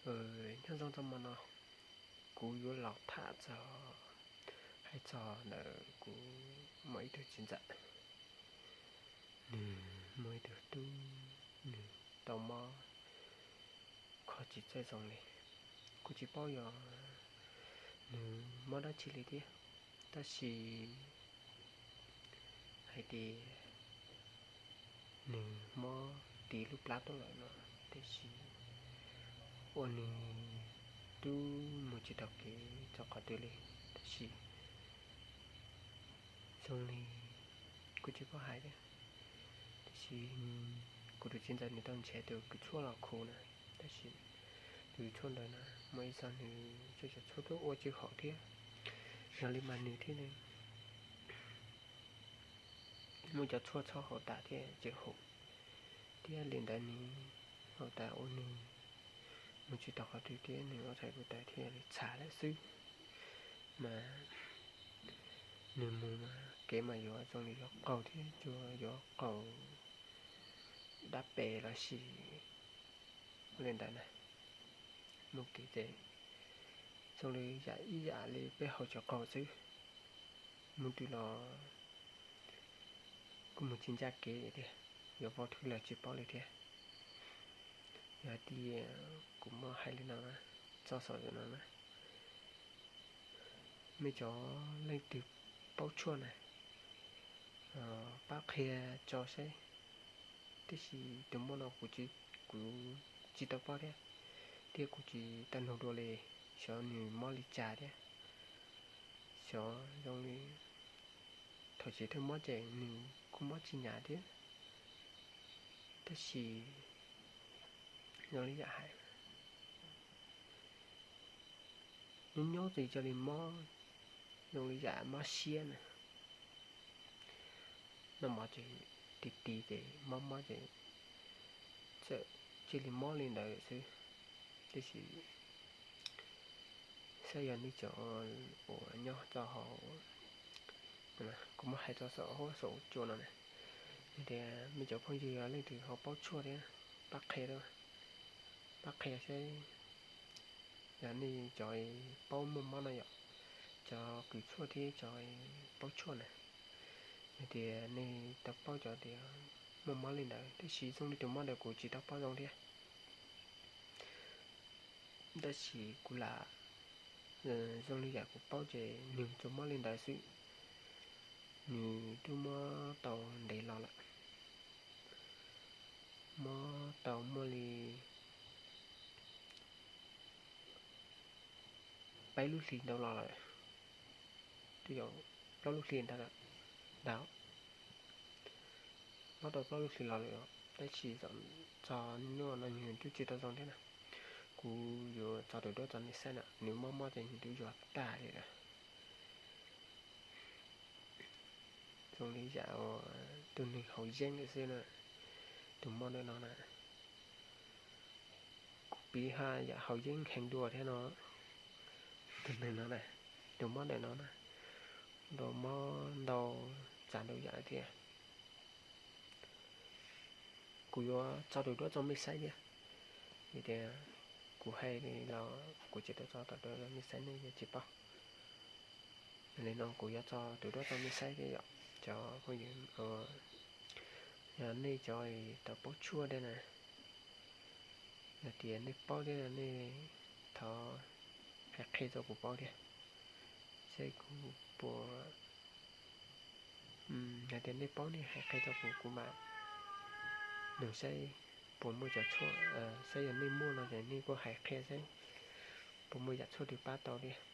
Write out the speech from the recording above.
Nyob zoo txog hmo no, kuv yuav los tham txog, hais txog ntawm kuv muaj ib tug txiv ntxawm, nws muaj ib tug tub, nws tau mob kho tsis txawj zoo li. Kuv tsis paub yog nws mob dab tsi li thiab, tab sis hais tias nws mob tiv lub plab tuaj lawm no, tab sis ua nws twb mus tsis taus kev txog qhov twg li, tab sis zoo li kuv tsis paub hais thiab, tab sis kuv tus txiv ntxawm nws tau nrhiav tus kws tshuaj los khuv na, tab sis tus tshuaj ntawd na muaj ib zaug nws cov tshuaj twb ua tsis haum thiab, yog li mas nws thiaj li muaj cov tshuaj txhob haum tas thiab tsis haum, thiab li ntawd nws haum tas ua nws mus tsis tau qhov twg thiab nws ua txhais kuv tas thiaj li txhav lawm xwb. Mas nws mus mas kev mas yuav zoo li yuav qaug thiab yuav qaug dab pes los sis ua li ntawd na, mus kev ces zoo li yam ib yam li peb haus cov qaug xwb, mus twg los kuj mus tsis ncaj kev thiab, yuav vau twg los tsis paub li thiab. Yog hais tias kuv muab hais li no na, txog saum no na, mej cov leej twg paub tshuaj na, pab qhia tso saib, tab sis tus mob no kuv tsis tau paub thiab, thiab kuv tsis tau nug dua li, xyov nws mob li cas thiab, xyov zoo li thaum chiv thawj mob ces nws kuj mob tsis hnyav thiab, tab sis zoo li yam hais nyob nyob ces cia li mob, zoo li yam mob siab na, noj mov ces ti ti ces mob mob ces txawm cia li mob li ntawd xwb. Tab sis saib yog nej cov uas nyob txog hauv, kuv muab hais txog saum huab saum cua no na, yog tias mej cov phooj ywg yog leej twg ho paub tshuaj thiab, pab qhia, pab qhia saib yog nej cov paub muaj mob no yom, cov kws tshuaj thiab cov paub tshuaj na, yog tias nej tau paub cov tias muaj mob li ntawd, tab sis zoo li tus mob ntawd kuv tsis tau paub zoo thiab. Tab sis kuv lam, zoo li yam kuv paub ces nws tsuas mob li ntawd xwb. Nws twb mob tau ntev los lawm, mob tau muaj li peb lub hlis ntau los lawm, twb yog plaub lub hlis ntawd lawm ntag. Mob tau plaub lub hlis los lawm, tab sis txog hnub no nws twb tsis tau zoo thiab na. Kuv yuav tso tus duab tso nej saib na, nws mob mob ces nws twb yuav tag li lawm. Zoo li yam tus neeg haus yeeb lawm xwb na, tus mob ntawm no na. Kuv piv hais yam haus yeeb heev dua thiab no, tus neeg no na, tus mob ntawm no na, ntau mob ntau, txav ntau yam thiab. Kuv yuav tso tus duab tso mej saib thiab, vim tias kuv hais li los kuv tsis tau tso tus duab mej saib nej yuav tsis paub. Yog li no kuv yuav tso tus duab tso mej saib thiab yom, cov phooj ywg, yog nej cov tau paub tshuaj thiab na, yog tias nej paub thiab nej thov hais qhia rau kuv paub thiab, saib kuv puas, yog tias nej paub nej hais qhia rau kuv, kuv mam nug saib puas muaj cov tshuaj, saib yog nej muaj no ces nej kuj hais qhia saib puas muaj yam tshuaj twg pab tau thiab.